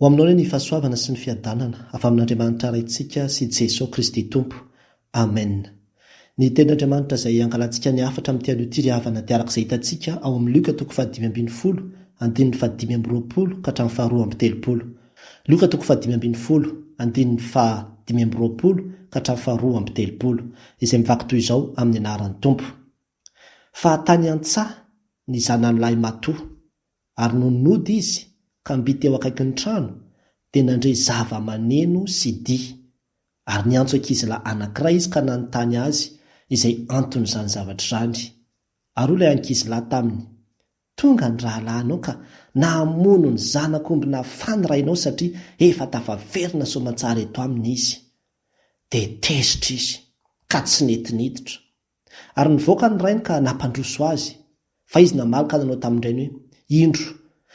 Ho aminao anie ny fahasoavana sy ny fiadanana avy amin'Andriamanitra Raintsika sy Jesoa Kristy Tompo. Amen. Ny Tenin'Andriamanitra izay angalantsika ny hafatra amin'ity anio ity ry havana dia araka izay hitantsika ao amin'ny Lioka toko fahadimy ambin'ny folo, andininy fahadimy amby roapolo ka hatramin'ny faharoa amby telopolo. Lioka toko fahadimy ambin'ny folo, andininy fahadimy amby roapolo ka hatramin'ny faharoa amby telopolo, izay mivaky toy izao amin'ny anaran'ny Tompo. Fa tany an-tsaha ny zanany lahimatoa. Ary nony nody izy ka mby teo akaikin'ny trano, dia nandre zava-maneno sy dihy. Ary niantso ankizilahy anankiray izy ka nanontany azy izay anton'izany zavatra izany. Ary hoy ilay ankizilahy taminy, Tonga ny rahalahinao ka namono ny zanak'omby nafany rainao satria efa tafaverina soamantsara eto aminy izy. Dia tezitra izy ka tsy nety niditra. Ary nivoaka ny rainy ka nampandroso azy, fa izy namaly ka nanao tamin-drainy hoe, Indro,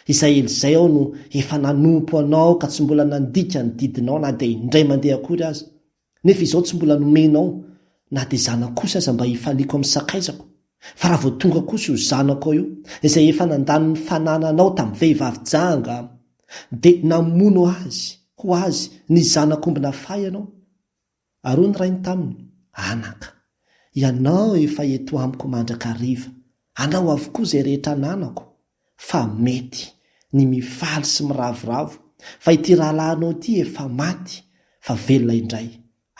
izay ela izay aho no efa nanompo anao ka tsy mbola nandika ny didinao na dia indray mandeha akory aza, nefa izao tsy mbola nomenao na dia zanak'osy aza mba hifaliako amin'ny sakaizako. Fa raha vao tonga kosa io zanakao io, izay efa nandany ny fanananao tamin'ny vehivavy janga, dia namono azy ho azy ny zanak'omby nafahy ianao. Ary hoy ny rainy taminy, Anaka, ianao efa eto amiko mandrakariva, anao avokoa izay rehetra ananako, fa mety ny mifaly sy miravoravo, fa ity rahalahinao ity efa maty, fa velona indray,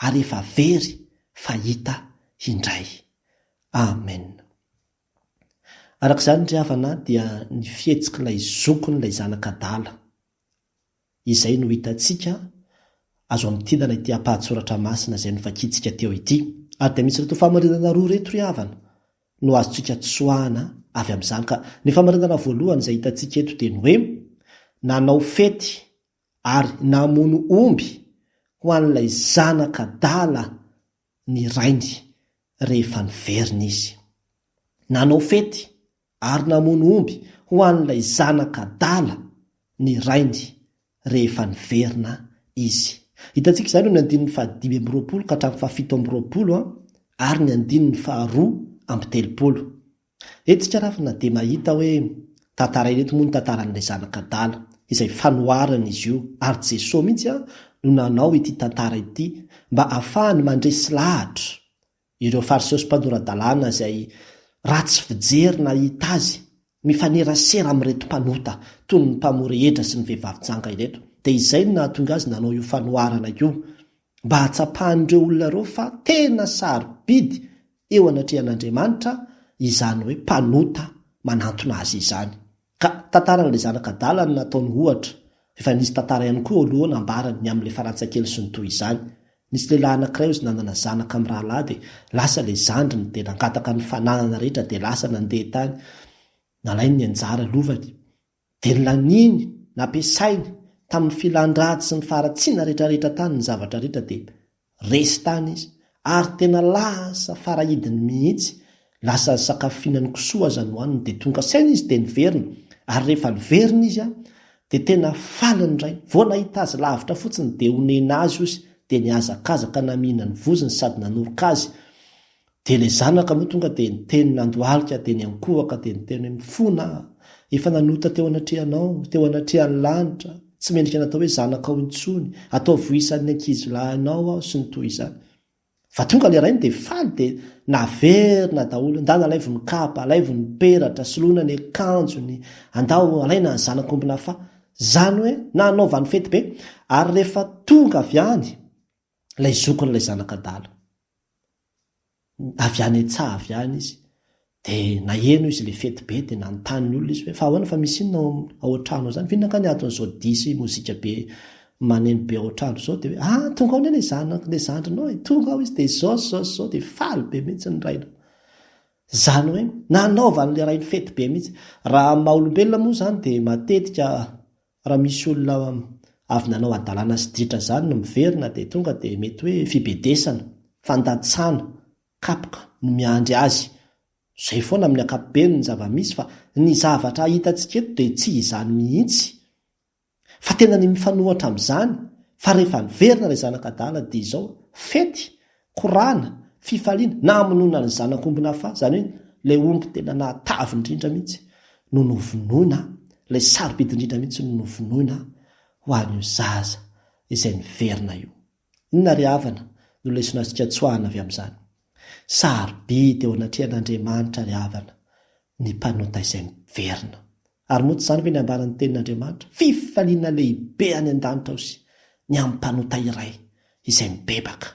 ary efa very, fa hita indray. Amen. Araka izany ry havana dia ny fihetsik'ilay zokiny ilay zanak'adala. Izay no hitantsika azo amintinana ity ampahan-tsoratra masina izay novakintsika teo ity. Ary dia misy ireto fahamarinana roa ireto ry havana no azontsika tsoahana avy amin'izany. Ka ny fahamarinana voalohany izay hitantsika eto dia ny hoe nanao fety ary namono omby ho an'ilay zanak'adala ny rainy rehefa niverina izy. Nanao fety ary namono omby ho an'ilay zanaka adala ny rainy rehefa niverina izy. Hitantsika izany eo amin'ny andininy fahadimy amby roapolo ka hatramin'ny fahafito amby roapolo ary ny andininy faharoa amby telopolo. Eto isika ravina dia mahita hoe tantaraina eto moa ny tantaran'ilay zanaka adala, izay fanoharana izy io, ary Jesoa mihitsy no nanao ity tantara ity mba hahafahany mandresy lahatra ireo Fariseo sy mpanora-dalàna izay ratsy fijery nahita azy mifanerasera amin'ireto mpanota toy ny mpamory hetra sy ny vehivavy janga ireto. Dia izay no nahatonga azy nanao io fanoharana io, mba hahatsapan'ireo olona ireo fa tena sarobidy eo anatrehan'Andriamanitra izany hoe mpanota manantona azy izany. Ka tantaran'ilay zanaka adala no nataony ohatra. Efa nisy tantara ihany koa eo aloha eo nambarany ny amin'ilay farantsakely sy ny toy izany. Nisy lehilahy anankiray ozy nanana zanaka mirahalahy dia lasa ilay zandriny dia nangataka ny fananana rehetra dia lasa nandeha tany nalainy ny anjara lovany dia nolaniany nampiasainy tamin'ny filan-dratsy sy ny faharatsiana rehetrarehetra tany ny zavatra rehetra dia Resy tany izy ary tena lasa farahidiny mihitsy, lasa ny sakafo fihinan'ny kisoa aza nohaniny dia tonga saina izy dia niverina, ary rehefa niverina izy dia tena faly ny rainy, vao nahita azy lavitra fotsiny dia onena azy ozy dia nihazakazaka namihina ny vozony sady nanoroka azy, Dia ilay zanaka moa tonga dia niteny nandohalika dia niankohoka dia niteny hoe mifona aho, efa nanota teo anatrehanao, teo anatrehan'ny lanitra, tsy mendrika natao hoe zanakao intsony, ataovy ho isan'ny ankizilahinao aho sy ny toy izany. Fa tonga ilay rainy dia faly dia naverina daholo, ndana alaivo ny kapa, alaivo ny peratra, soloina ny akanjony, andao alaina ny zanak'omby nafaha. Izany hoe nanaovany fety be. Ary rehefa tonga avy any ilay zokin'ilay zanak'adala, Avy any an-tsaha avy any izy. Dia naheno izy ilay fety be dia nanontany ny olona izy hoe fa ahoana fa misy inona ao ao an-trano ao izany? Fa inona angaha ny anton'izao dihy sy mozika be maneno be ao an-trano izao? Dia hoe ah tonga ao anie ilay zanak- ilay zandrinao e, tonga ao izy dia izao sy izao sy izao dia faly be mihitsy ny rainy. Izany hoe nanaovan'ilay rainy fety be mihitsy. Raha amin'ny maha olombelona moa izany dia matetika Raha misy olona avy nanao hadalana sy ditra izany no miverina dia tonga dia mety hoe fibedesana, fandatsana, kapoka no miandry azy. Izay foana amin'ny ankapobeny ny zava-misy fa ny zavatra hitantsika eto dia tsy izany mihitsy fa tena ny mifanohitra amin'izany fa rehefa niverina ilay zanak'adala dia izao, fety, korana, fifaliana, namonoana ny zanak'omby nafaha, izany hoe ilay omby tena nahatavy indrindra mihitsy no novonoina, ilay sarobidy indrindra mihitsy no novonoina. ho an'io zaza izay niverina io. Inona ry havana no lesona azontsika tsoahana avy amin'izany? Sarobidy eo anatrehan'Andriamanitra ry havana ny mpanota izay miverina. Ary moa tsy izany ve ny ambaran'ny Tenin'Andriamanitra? Fifaliana lehibe any an-danitra ozy ny amin'ny mpanota iray izay mibebaka.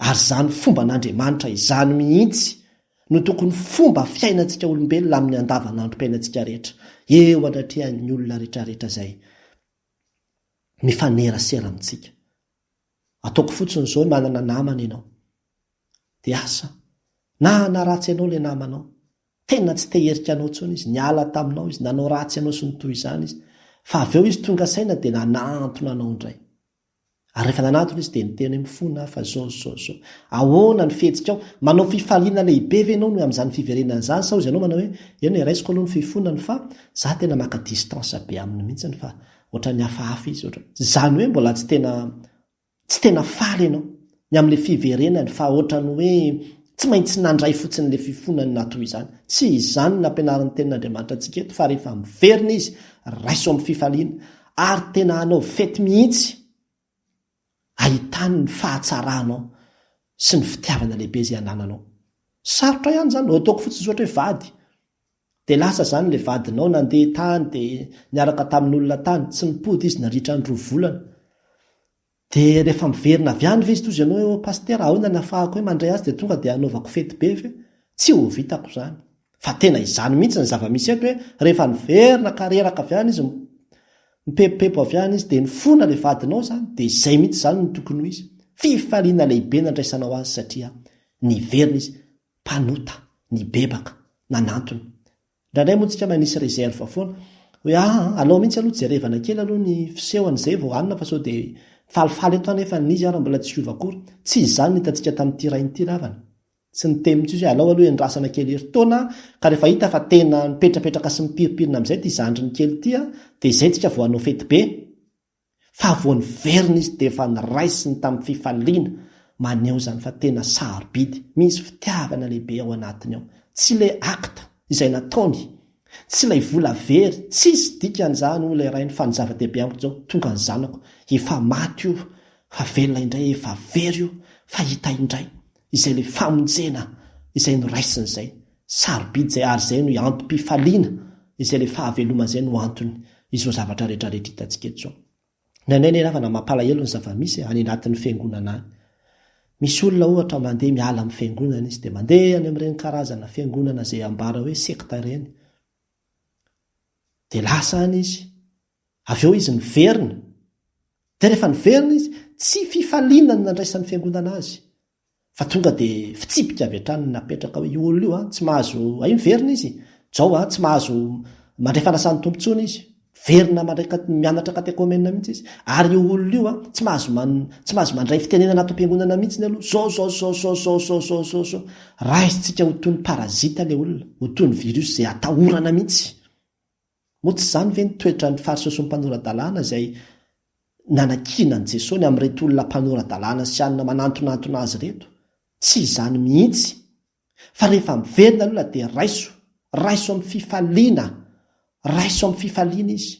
Ary izany fomban'Andriamanitra izany mihitsy no tokony fomba fiainantsika olombelona amin'ny andavanandrom-piainantsika rehetra, eo anatrehan'ny olona rehetrarehetra izay mifanerasera amintsika. Ataoko fotsiny izao hoe manana namana ianao. Dia asa, na hanaratsy anao ilay namanao, tena tsy te herika anao intsony izy, niala taminao izy, nanao ratsy anao sy ny toy izany izy, fa avy eo izy tonga saina dia nanantona anao indray. Ary rehefa nanantona izy dia niteny hoe mifona aho fa zao zao zao. Ahoana ny fihetsikao? Manao fifaliana lehibe ve ianao noho amin'izany fiverenana izany sa hozy ianao manao hoe eny e raisiko aloha ny fifonany fa za tena maka distance be aminy mihitsiny fa ohatran'ny hafahafa izy ohatra. Izany hoe mbola tsy tena tsy tena faly ianao ny amin'ilay fiverenany fa ohatran'ny hoe tsy maintsy nandray fotsiny ilay fifonany na toy izany. Tsy izany no nampianarin'ny tenin'Andriamanitra antsika eto fa rehefa miverina izy raiso amin'ny fifaliana ary tena hanao fety mihitsy ahitany ny fahatsaranao sy ny fitiavana lehibe izay anananao. Sarotra ihany izany, ataoko fotsiny izao ohatra hoe vady, dia lasa izany ilay vadinao nandeha tany dia niaraka tamin'olona tany, tsy nipody izy nandritra ny roa volana. Dia rehefa miverina avy any ve izy toa ianao hoe oh pasitera ahoana ny ahafahako hoe mandray azy dia tonga dia hanaovako fety be ve? Tsy ho vitako izany. Fa tena izany mihitsy ny zava-misy eto hoe rehefa niverina ka reraka avy any izy, mipepopepo avy any izy dia nifona ilay vadinao izany dia izay mihitsy izany no tokony ho izy. Fifaliana lehibe nandraisanao azy satria niverina izy, mpanota, nibebaka, nanantona. Indraindray moa tsika manisy réserve foana hoe aa alao mihitsy aloha jerevana kely aloha ny fisehony izay vao hanina fa sao dia falifaly eto aho nefa izy ary mbola tsy hiova akory. Tsy izany no hitantsika tamin'ity rainy ity ravana. Tsy niteny mihitsy izy hoe alao aloha endrasana kely herintaona ka rehefa hita fa tena mipetrapetraka sy mipirimpirina amin'izay ity zandriny kely ity dia izay tsika vao hanao fety be. Fa vao niverina izy dia efa noraisiny tamin'ny fifaliana, maneho izany fa tena sarobidy, misy fitiavana lehibe ao anatiny ao. Tsy ilay acte izay nataony, tsy ilay vola very, tsisy dikany izany hoy ilay rainy fa ny zava-dehibe amiko izao, tonga ny zanako, efa maty io fa velona indray, efa very io fa hita indray. Izay ilay famonjena izay noraisiny izay. Sarobidy izay ary izay no antom-pifaliana, izay ilay fahavelomana izay no antony izao zavatra rehetra rehetra hitantsika eto izao. Indraindray anie ravana mampalahelo ny zava-misy e, any anatin'ny fiangonana any. Misy olona ohatra mandeha miala amin'ny fiangonana izy dia mandeha any amin'ireny karazana fiangonana izay ambara hoe sekta ireny. Dia lasa any izy. Avy eo izy niverina. Dia rehefa niverina izy, tsy fifaliana ny nandraisan'ny fiangonana azy, fa tonga dia fitsipika avy hatrany no napetraka hoe io olona io an, tsy mahazo, hay miverina izy, zao an, tsy mahazo mandray fanasan'ny Tompo intsony izy, miverina mandray mianatra katekomena mihitsy izy, ary io olona io an, tsy mahazo man, tsy mahazo mandray fitenenana ato am-piangonana mihitsy aloha, zao zao zao zao zao zao zao zao zao. Raisintsika ho toy ny parazita ilay olona, ho toy ny virus izay atahorana mihitsy. Moa tsy izany ve ny toetran'ny Fariseo sy ny mpanora-dalàna izay nanakiana an'i Jesoa ny amin'ireto olona mpanora-dalàna sy anona manantonantona azy ireto? Tsy izany mihitsy! Fa rehefa miverina ny olona dia raiso, raiso amin'ny fifaliana, raiso amin'ny fifaliana izy.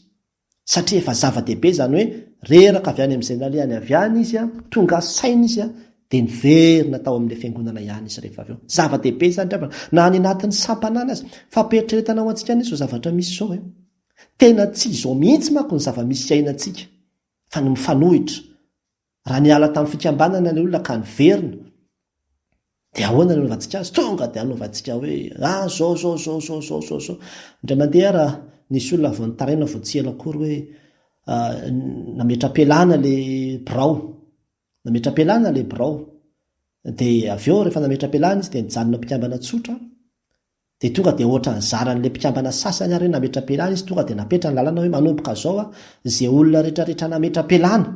Satria efa zava-dehibe izany hoe reraka avy any amin'izay nalehany avy any izy, tonga saina izy, dia niverina tao amin'ilay fiangonana ihany izy rehefa avy eo. Zava-dehibe izany ry havana, na any anatin'ny sampana any aza. Fampiheritreretana ho antsika anie izao zavatra misy izao e. Tena tsy izao mihitsy manko ny zava-misy iainantsika, fa ny mifanohitra. Raha niala tamin'ny fikambanana ilay olona ka niverina, dia ahoana no anaovantsika azy? Tonga dia anaovantsika hoe, ah, zao, zao, zao, zao, zao, zao, zao. Indray mandeha raha nisy olona vao nitaraina vao tsy ela akory hoe nametra-pialana ilay birao. Nametra-pialana ilay birao. Dia avy eo rehefa nametra-pialana izy dia nijanona mpikambana tsotra. Dia tonga dia ohatran'ny zaran'ilay mpikambana sasany ary hoe nametra-pialana izy, tonga dia napetrany ny lalàna hoe manomboka izao izay olona rehetrarehetra nametra-pialana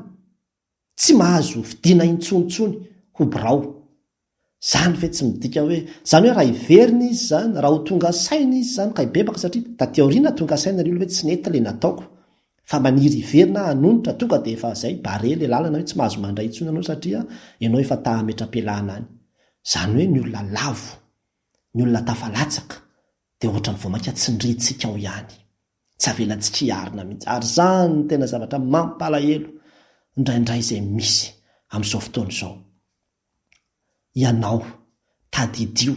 tsy mahazo fidiana intsony intsony ho birao. Izany ve tsy midika hoe, izany hoe raha hiverina izy izany, raha ho tonga saina izy izany ka hibebaka satria taty aoriana tonga saina ilay olona hoe tsy nety ilay nataoko fa maniry hiverina aho hanonitra, tonga dia efa izay, barrer ilay lalana hoe tsy mahazo mandray intsony ianao satria ianao efa ta hametra-pialana any. Izany hoe ny olona lavo, ny olona tafalatsaka dia ohatran'ny vao mainka tsindrintsika ao ihany. Tsy avelantsika hiarina mihitsy. Ary izany no tena zavatra mampalahelo indraindray izay misy amin'izao fotoana izao. Ianao, tadidio,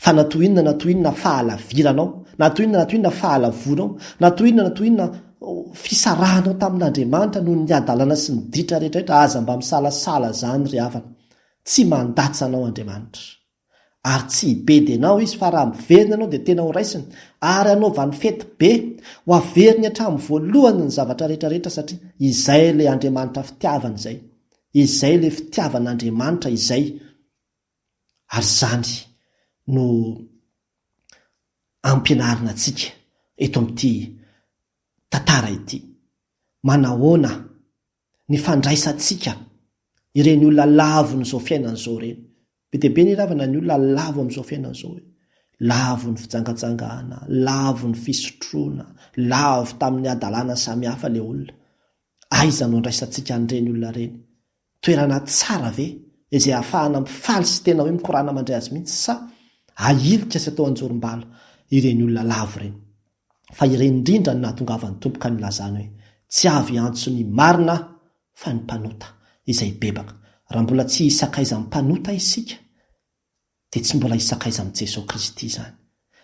fa na toy inona na toy inona fahalaviranao, na toy inona na toy inona fahalavoanao, na toy inona na toy inona fisarahanao tamin'Andriamanitra noho ny hadalana sy ny ditra rehetra rehetra, aza mba misalasala izany ry havana. Tsy mandatsa anao Andriamanitra. Ary tsy hibedy anao Izy fa raha miverina ianao dia tena ho raisiny, ary hanaovany fety be, ho averiny hatramin'ny voalohany ny zavatra rehetra rehetra satria izay ilay Andriamanitra fitiavana izay. Izay ilay fitiavan'Andriamanitra izay. Ary izany no ampianarina antsika eto amin'ity tantara ity. Manahoana ny fandraisantsika ireny olona lavon'izao fiainana izao ireny. Be dia be ny ravana ny olona lavo amin'izao fiainana izao e. Lavo ny fijangajangana, lavo ny fisotroana, lavo tamin'ny hadalana samihafa ilay olona. Aiza no andraisantsika an'ireny olona ireny? Toerana tsara ve izay ahafahana mifaly sy tena hoe mikorana mandray azy mihitsy sa ahilika sy atao anjorom-bala ireny olona lavo ireny? Fa ireny indrindra no nahatongavan'ny Tompo ka nilazany hoe, Tsy avy hiantso ny marina Aho fa ny mpanota izay hibebaka. Raha mbola tsy hisakaiza amin'ny mpanota isika dia tsy mbola hisakaiza amin'i Jesoa Kristy izany.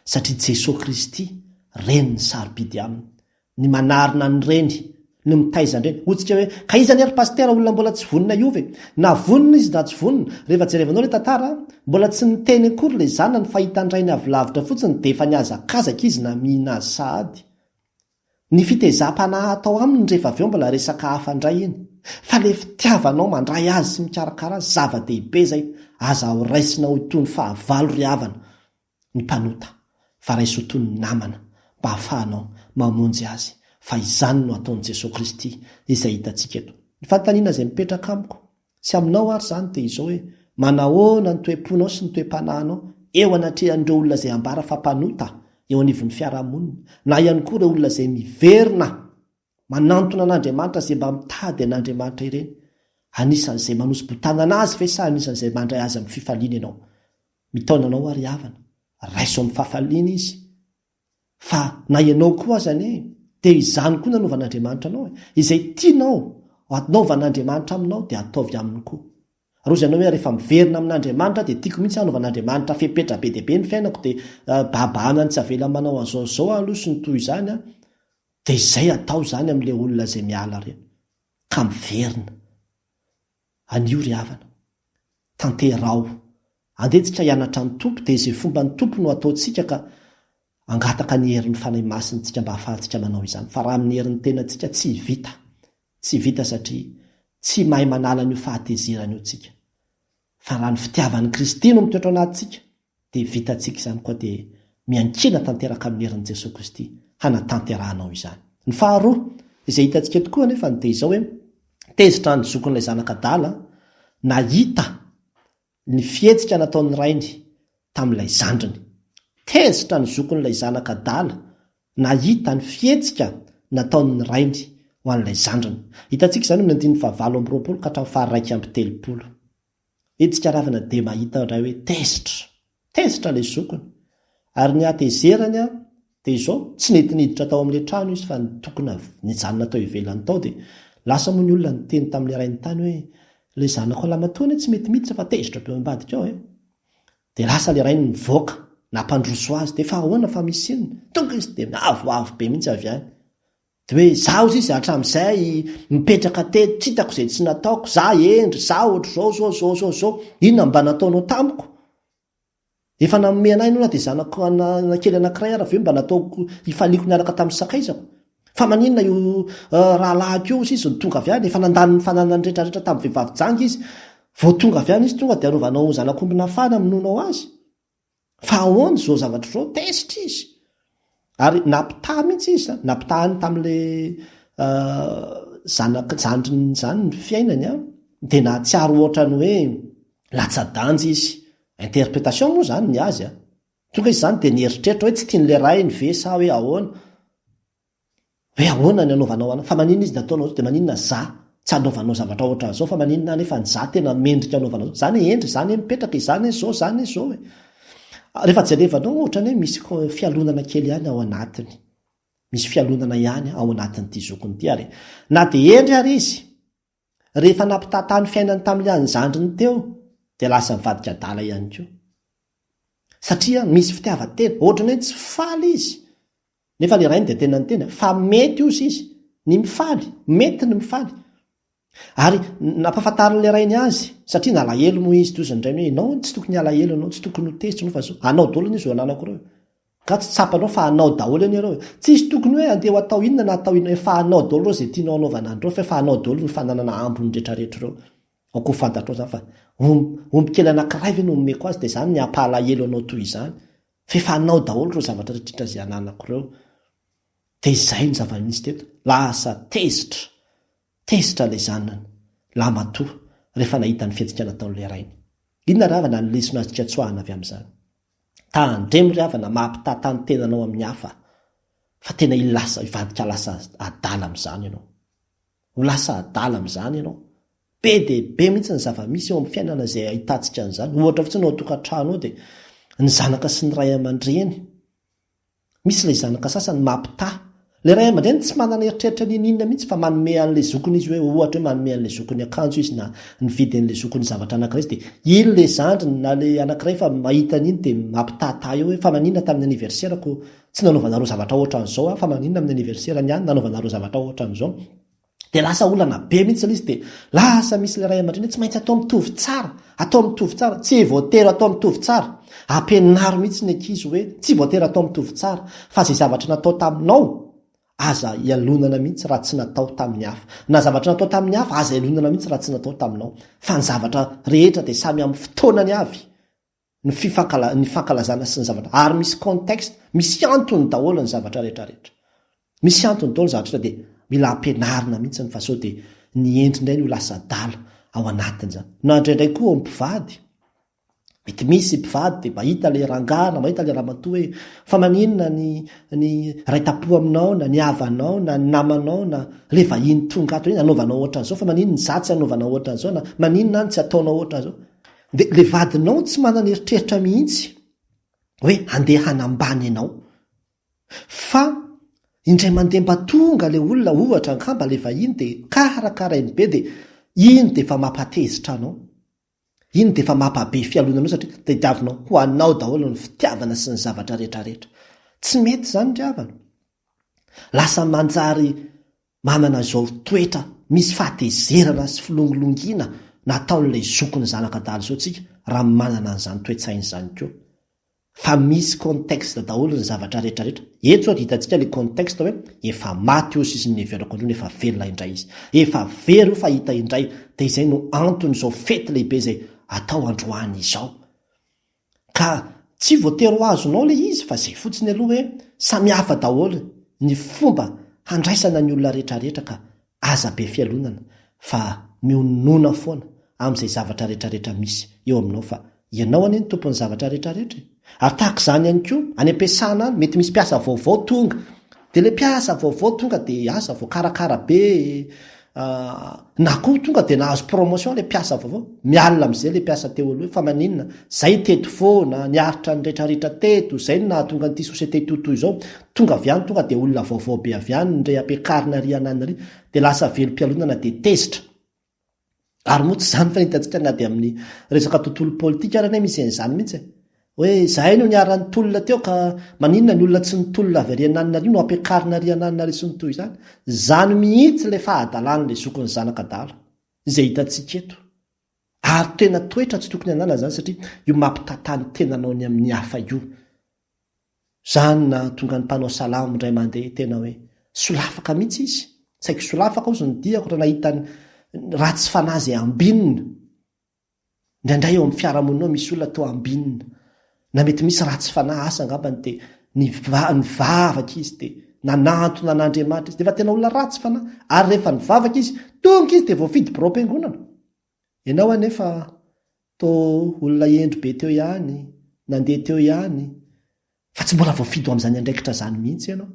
Satria Jesoa Kristy, Reny ny sarobidy aminy. Ny manarina ny reny, ny mitaiza ny reny. Hoy tsika hoe, ka iza anie ry Pasitera olona mbola tsy vonona hiova e? Na vonona izy na tsy vonona, rehefa jerevanao ilay tantara, mbola tsy niteny akory ilay zanany fa hitan-drainy avy lavitra fotsiny dia efa nihazakazaka izy namihina azy sahady. Ny fitezam-panahy atao aminy rehefa avy eo mbola resaka hafa indray iny. Fa ilay fitiavanao mandray azy sy mikarakara azy, zava-dehibe izay. Aza raisina ho toy ny fahavalo ry havana ny mpanota, fa raiso ho toy ny namana mba hahafahanao mamonjy azy, fa izany no ataon'i Jesoa Kristy izay hitantsika eto. Ny fanontaniana izay mipetraka amiko sy aminao ary izany dia izao hoe, manahoana ny toe-ponao sy ny toe-panahinao eo anatrehan'ireo olona izay ambara fa mpanota eo anivon'ny fiarahamonina, na ihany koa ireo olona izay miverina manantona an'Andriamanitra izay mba mitady an'Andriamanitra ireny? Anisan'izay manosi-botanana azy ve sa anisan'izay mandray azy amin'ny fifaliana ianao? Mitaona anao ary havana, raiso amin'ny fahafaliana izy. Fa na ianao koa aza anie dia izany koa nanaovan'Andriamanitra anao e. Izay tianao hanaovan'Andriamanitra aminao dia ataovy aminy koa. Ary hozy ianao hoe rehefa miverina amin'Andriamanitra aho dia tiako mihitsy hanaovan'Andriamanitra fepetra be dia be ny fiainako dia bahabahanany tsy avelany manao an'izao sy izao aho aloha sy ny toy izany an. Dia izay atao izany amin'ilay olona izay miala ireny. Ka miverina. Anio ry havana. Tanteraho. Andeha tsika hianatra ny Tompo dia izay fomban'ny Tompo no ataontsika ka angataka ny herin'ny Fanahy Masina tsika mba ahafahantsika manao izany fa raha amin'ny herin'ny tenantsika tsy vita. Tsy vita satria tsy mahay manala an'io fahatezerana io tsika. Fa raha ny fitiavan'i Kristy no mitoetra ao anatintsika dia vitantsika izany koa dia miankina tanteraka amin'ny herin'i Jesoa Kristy hanatanterahanao izany. Ny faharoa izay hitantsika eto koa anefa dia izao hoe tezitra ny zokin'ilay zanaka adala nahita ny fihetsika nataon'ny rainy tamin'ilay zandriny. Tezitra ny zokin'ilay zanaka adala nahita ny fihetsika nataon'ny rainy ho an'ilay zandriny. Hitantsika izany amin'ny andininy fahavalo amby 20 ka hatramin'ny faha-31. Hetsika ravina dia mahita indray hoe tezitra. Tezitra ilay zokiny. Ary ny hatezerany dia izao, tsy nety niditra tao amin'ilay trano izy fa nitokona nijanona tao ivelany tao dia lasa moa ny olona niteny tamin'ilay rainy tany hoe ilay zanako lahimatoa anie tsy mety miditra fa tezitra be ao ambadika ao e. Dia lasa ilay rainy nivoaka nampandroso azy dia fa ahoana fa misy inona? Tonga izy dia miavoavo be mihitsy avy any. Dia hoe izaho ozy izy hatramin'izay nipetraka teto, tsy hitako izay tsy nataoko, za hendry, za ohatr'izao, zao, zao, zao, zao, inona no mba nataonao tamiko? Efa nanome an'ahy ianao na dia zanako kely anankiray ara ve mba nataoko hifaliako niaraka tamin'ny sakaizako? Fa maninona io rahalahiko io ozy izy no tonga avy any, efa nandany ny fananany rehetrarehetra tamin'ny vehivavy janga izy, vao tonga avy any izy tonga dia anaovanao zanak'omby nafana hamonoanao azy? Fa ahoana izao zavatra izao? Tezitra izy. Ary nampitaha mihitsy izy, nampitahany tamin'ilay zanak' zandriny izany ny fiainany an, dia nahatsiaro ohatran'ny hoe latsa-danja izy. Interprétation moa izany ny azy an. Tonga izy izany dia nieritreritra hoe tsy tian'ilay rainy ve sa hoe ahoana. Hoe ahoana ny anaovanao ana, fa maninona izy nataonao zao dia maninona za tsy anaovanao zavatra ohatran'izao fa maninona anefa ny za tena mendrika anaovanao zao, za anie hendry, za anie mipetraka e, za anie zao, za anie zao e. Rehefa jerevanao ohatran'ny hoe misy fialonana kely ihany ao anatiny. Misy fialonana ihany ao anatin'ity zokiny ity ary na dia hendry ary izy, rehefa nampitahataha ny fiainany tamin'ilay an'ny zandriny teo dia lasa nivadika adala ihany koa. Satria misy fitiavan-tena, ohatran'ny hoe tsy faly izy. Nefa ilay rainy dia tena niteny fa mety ozy izy ny mifaly, mety ny mifaly. Ary nampahafantarin'ilay rainy azy, satria nalahelo moa izy, toy izany rainy hoe ianao tsy tokony halahelo ianao, tsy tokony ho tezitra ianao fa zao, anao daholo anie izao ananako ireo e. Nga tsy tsapanao fa anao daholo anie ireo e. Tsisy tokony hoe andeha ho atao inona na atao inona, efa anao daholo ireo izay tianao hanaovana an'ireo fa efa anao daholo ny fananana ambiny retraretra ireo. Aoka ho fantatrao izany fa omby kely anankiray ve no omeko azy dia izany ny hampahalahelo anao toy izany. Fa efa anao daholo ireo zavatra rehetra izay ananako ireo. Dia izay no zava-nisy teto. Lasa tezitra. Tezitra ilay zanany, lahimatoa, rehefa nahita ny fihetsika nataon'ilay rainy. Inona ry havana ny lesona azontsika tsoahina avy amin'izany? Tandremo ry havana mampitata ny tenanao amin'ny hafa fa tena hilasa, hivadika lasa adala amin'izany ianao. Ho lasa adala amin'izany ianao. Be dia be mihitsy ny zava-misy eo amin'ny fiainana izay ahitantsika an'izany. Ohatra fotsiny ao an-tokantrano ao dia ny zanaka sy ny ray aman-dreny. Misy ilay zanaka sasany mampitaha. Ilay ray aman-dreny tsy manana eritreritra n'inon'inona mihitsy fa manome an'ilay zokiny izy hoe ohatra hoe manome an'ilay zokiny akanjo izy na nividy an'ilay zokiny zavatra anankiray izy dia iny ilay zandriny na ilay anankiray fa mahita an'iny dia mampitahataha eo hoe fa maninona tamin'ny anniversaire-ko tsy nanaovanareo zavatra ohatran'izao aho fa maninona amin'ny anniversaire ny ahy nanaovanareo zavatra ohatran'izao. Dia lasa olana be mihitsy ilay izy dia lasa misy ilay ray aman-dreny hoe tsy maintsy atao mitovy tsara, atao mitovy tsara, tsy voatery atao mitovy tsara. Ampianaro mihitsy ny ankizy hoe tsy voatery atao mitovy tsara fa izay zavatra natao taminao aza ialonana mihitsy raha tsy natao tamin'ny hafa. Na zavatra natao tamin'ny hafa aza ialonana mihitsy raha tsy natao taminao. Fa ny zavatra rehetra dia samy amin'ny fotoanany avy. ny fifankala ny fankalazana sy ny zavatra ary misy contexte, misy antony daholo ny zavatra rehetra rehetra. Misy antony daholo ny zavatra rehetra dia mila ampianarina mihitsy fa sao dia ny hendry indray no lasa adala ao anatin'izany. Na indraindray koa ao amin'ny mpivady, mety misy mpivady dia mahita ilay rangahy na mahita ilay ramatoa hoe fa maninona ny ny ray tampo aminao na ny havanao na ny namanao na ilay vahiny tonga ato iny anaovanao ohatran'izao fa maninona izaho tsy anaovanao ohatran'izao na maninona aho no tsy ataonao ohatran'izao. Dia ilay vadinao tsy manana eritreritra mihitsy hoe handeha hanambany anao. Fa indray mandeha mba tonga ilay olona ohatra angamba ilay vahiny dia karakarainy be dia iny dia efa mampatezitra anao. Iny dia efa mampabe fialonana anao satria tadiavinao ho anao daholo ny fitiavana sy ny zavatra rehetrarehetra. Tsy mety izany ry havana. Lasa manjary manana izao toetra misy fahatezerana sy filongilongiana nataon'ilay zokiny zanak'adala izao tsika raha manana an'izany toe-tsaina izany koa. Fa misy contexte daholo ny zavatra rehetra rehetra. Eto zao dia hitantsika ilay contexte hoe efa maty ozy izy niheverako androany efa velona indray izy. Efa very io fa hita indray. Dia izay no anton'izao fety lehibe izay atao androany izao. Ka tsy voatery ho azonao ilay izy fa izay fotsiny aloha hoe samihafa daholo ny fomba handraisana ny olona rehetrarehetra ka aza be fialonana fa mionona foana amin'izay zavatra rehetrarehetra misy eo aminao fa ianao anie no tompon'ny zavatra rehetrarehetra e! Ary tahaka izany ihany koa any am-piasana any mety misy mpiasa vaovao tonga dia ilay mpiasa vaovao tonga dia asa voakarakara be e! Na koa tonga dia nahazo promotion ilay mpiasa vaovao, mialona amin'izay ilay mpiasa teo aloha hoe fa maninona, zay teto foana, niaritra ny retraretra teto, zay no nahatonga an'ity société ity ho toy izao, tonga avy any tonga dia olona vaovao be avy any ndray ampiakarina ary anany ary, dia lasa velom-pialonana dia tezitra. Ary moa tsy izany fa hitantsika na dia amin'ny resaka tontolo politika ary anie misy an'izany mihitsy e. Hoe izahay no niara-nitolona teo ka maninona ny olona tsy nitolona avy ary ananona ary no ampiakarina ary ananona ary sy ny toy izany. Izany mihitsy ilay fahadalan'ilay zokin'ny zanak'adala izay hitantsika eto. Ary tena toetra tsy tokony hananana izany satria io mampitata ny tenanao ny amin'ny hafa io. Izany nahatonga ny mpanao salamo indray mandeha tena hoe solafaka mihitsy izy. Saiky solafaka hozy ny diako raha nahita ny ratsy fanahy izay ambinina. Indraindray eo amin'ny fiarahamonina ao misy olona toa ambinina. Na mety misy ratsy fanahy asa angambany dia nivavaka izy dia nanantona an'Andriamanitra izy. Dia efa tena olona ratsy fanahy. Ary rehefa nivavaka izy, tonga izy dia voafidy biraom-piangonana. Ianao anefa toa olona hendry be teo ihany, nandeha teo ihany, fa tsy mbola voafidy ho amin'izany andraikitra izany mihitsy ianao.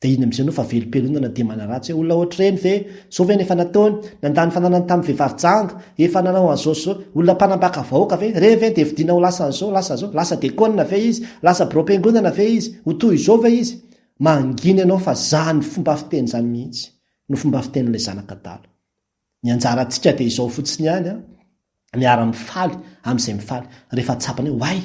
Dia iny amin'izay ianao fa velom-pialonana dia manaratsy hoe olona ohatr'ireny ve? Izao ve no efa nataony? Nandany fananany tamin'ny vehivavy janga, efa nanao an'izao sy izao, olona mpanambaka vahoaka ve? Ireny ve dia vidiana ho lasa an'izao, lasa izao, lasa dekona ve izy? Lasa biraom-piangonana ve izy? Ho toy izao ve izy? Mangina ianao fa zany fomba fiteny zany mihitsy no fomba fitenin'ilay zanak'adala. Ny anjarantsika dia izao fotsiny ihany an, miara-mifaly amin'izay mifaly. Rehefa tsapany hoe oay,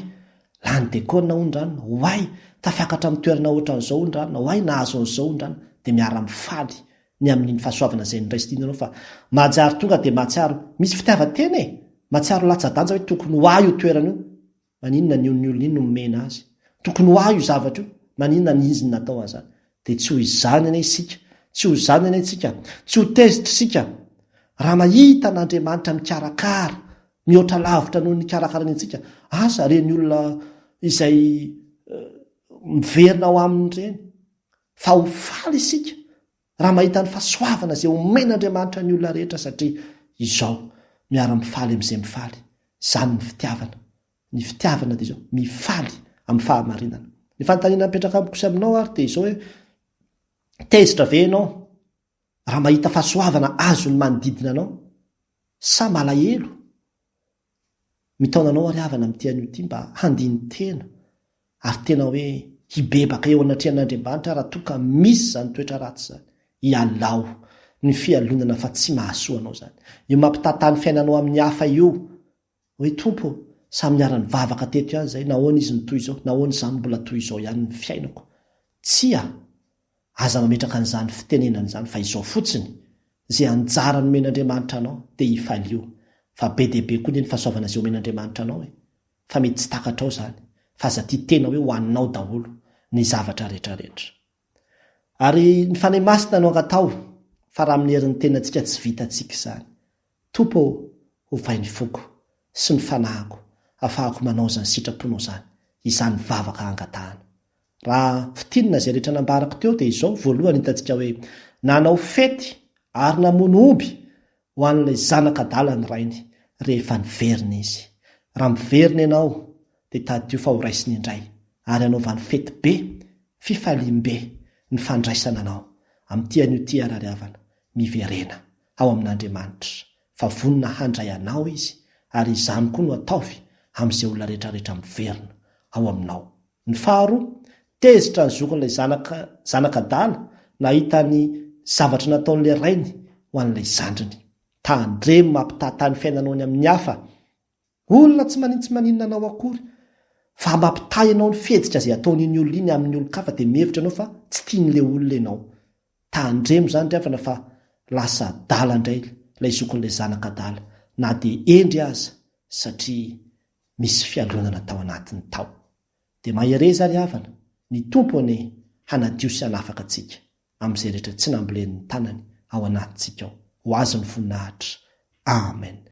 lany dekona hono ranona, oay, tafiakatra amin'ny toerana ohatran'izao hono ranona, oay, nahazo an'izao hono ranona, dia miara-mifaly ny amin'iny fahasoavana izay noraisiny iny ianao fa mahatsiaro tonga dia mahatsiaro misy fitiavan-tena e! Mahatsiaro latsa-danja hoe tokony ho ahy io toerana io, Maninona ny ny olona iny no omena azy? Tokony ho ahy io zavatra io, maninona ny izy no natao an'izany? Dia tsy ho izany anie isika, tsy ho izany anie tsika, tsy ho tezitra isika raha mahita an'Andriamanitra mikarakara mihoatra lavitra noho ny nikarakarany antsika. Asa ireny olona izay miverina ao aminy ireny, fa ho faly isika Raha mahita ny fahasoavana izay omen'Andriamanitra ny olona rehetra satria izao, miara-mifaly amin'izay mifaly. Izany ny fitiavana. Ny fitiavana dia izao, mifaly amin'ny fahamarinana. Ny fanontaniana mipetraka amiko sy aminao ary dia izao hoe, tezitra ve ianao raha mahita fahasoavana azon'ny manodidina anao sa malahelo? Mitaona anao ary havana amin'ity anio ity mba handini-tena ary tena hoe hibebaka eo anatrehan'Andriamanitra raha toa ka misy izany toetra ratsy izany. Ialao ny fialonana fa tsy mahasoa anao izany. Io mampitata ny fiainanao amin'ny hafa io hoe Tompo ô, samy niara-nivavaka teto ihany izahay, nahoana izy no toy izao, nahoana izaho no mbola toy izao ihany ny fiainako. Tsia! Aza mametraka an'izany fitenenana izany fa izao fotsiny, izay anjara nomen'Andriamanitra anao dia ifalio fa be dia be koa anie ny fahasoavana izay omen'Andriamanitra anao e! fa mety tsy takatrao izany fa aza tia tena hoe ho anao daholo ny zavatra rehetra rehetra. Ary ny Fanahy Masina no angataho fa raha amin'ny herin'ny tenantsika tsy vitantsika izany. Tompo ô, ovay ny foko sy ny fanahiko afahako manao izany sitraponao izany, izany vavaka angatahana. Raha fintinina izay rehetra nambarako teo dia izao, voalohany hitantsika hoe nanao fety ary namono omby ho an'ilay zanak'adala ny rainy rehefa niverina izy. Raha miverina ianao dia tadidio fa horaisiny indray ary hanaovany fety be, fifaliam-be ny fandraisana anao. Amin'ity anio ity ary ry havana, miverena ao amin'Andriamanitra fa vonona handray anao Izy ary izany koa no ataovy amin'izay olona rehetra rehetra miverina ao aminao. Ny faharoa, tezitra ny zokin'ilay zanaka zanak'adala nahita ny zavatra nataon'ilay rainy ho an'ilay zandriny. Tandremo mampitaha ny fiainanao ny amin'ny hafa. Olona tsy manin-tsy maninona anao akory fa mampitaha ianao ny fihetsika izay ataon'iny olona iny amin'ny olon-kafa dia mihevitra ianao fa tsy tian'ilay olona ianao. Tandremo izany ry havana fa lasa adala indray ilay zokin'ilay zanak'adala na dia hendry aza satria misy fialonana tao anatiny tao. Dia mahereza ry havana, ny Tompo anie hanadio sy hanafaka antsika amin'izay rehetra tsy nambolen'ny tanany ao anatintsika ao. Ho Azy ny voninahitra. Amen.